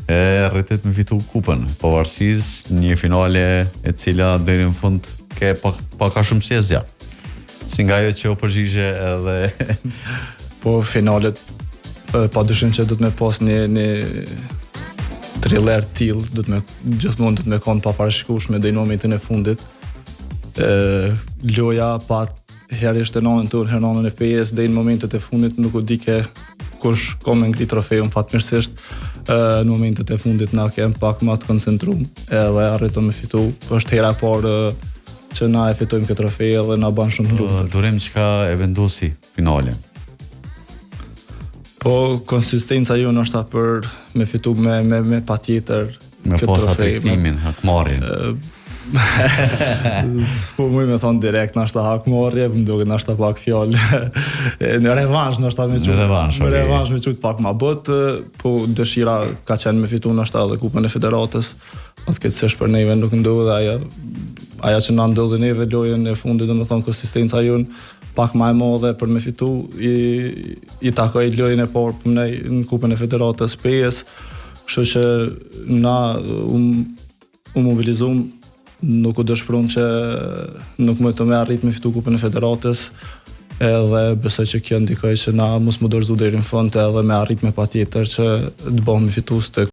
e arritët me fitu kupën, pavarësisë një finale e cila deri në fund ke pak, pak a shumë si e zjarr. Si nga ajo që u përgjigje edhe Po finalet pa dyshim që do të me pas një një thriller të tillë, do të me gjithmonë do të me kon paparashikueshme deri në momentin e fundit. Ë loja pa herë ishte në anën tonë, herë në anën e Pejës, deri në momentet e fundit nuk u dike kush ka me ngrit trofeun fatmirësisht ë në momentet e fundit na kem pak më të koncentrum edhe arritëm me fitu. Është hera e parë që na e fitojmë këtë trofe edhe na ban shumë të lumtur. Durim çka e vendosi finalen. Po konsistenca jonë është për me fitu me me me patjetër me pas atë kthimin, hakmarrjen. S'po muj me thonë direkt, nashta hakmarrje, më duket nashta pak fjalë. Në revansh nashta me qujt. Në revansh, në revansh me qujt pak ma but, po dëshira ka qenë me fitu nashta edhe Kupën e Federatës. Fatkeqësisht për neve nuk ndodhi ajo ajo që na ndodhi neve lojën e fundit, domethënë konsistenca jonë pak ma e madhe për me fitu i, i takoi lojën e parë për ne në Kupën e Federatës Pejës, kështu që na u, u mobilizum nuk u dëshpërum që nuk mujtëm me arrit me fitu Kupën e Federatës edhe besoj që kjo ndikoi që na mos m'u dorëzu deri në fund edhe me arrit me patjetër që të bëhemi fitues të.